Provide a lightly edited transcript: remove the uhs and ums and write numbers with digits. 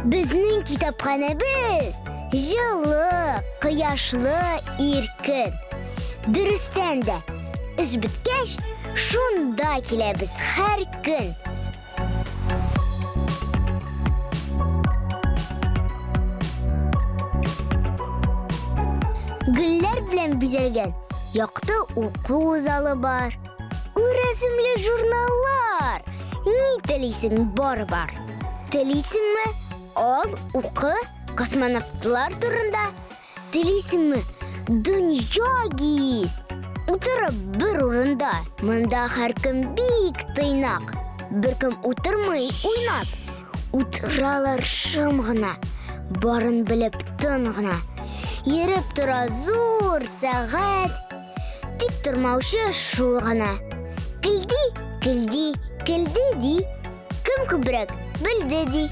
Безнең китапханәбез җылы, кояшлы, иркен. Дөрестән дә, эш беткәч, шунда киләбез һәр көн. Гөлләр белән бизәлгән якты уку залы бар. Ул рәсемле журналлар. Ни телисең, бар бар. Телисеңме? Ал, укы, космонавтлар турында. Телисеңме? Дөнья гиз. Утырып бер урында. Монда һәркем бик тыйнак. Беркем утырмый уйнап. Утыралар шым гына, барын белеп тын гына. Йөреп тора зур сәгать, тик тормаучы шул гына. Килди, килди, килде ди. Кем күбрәк белде ди.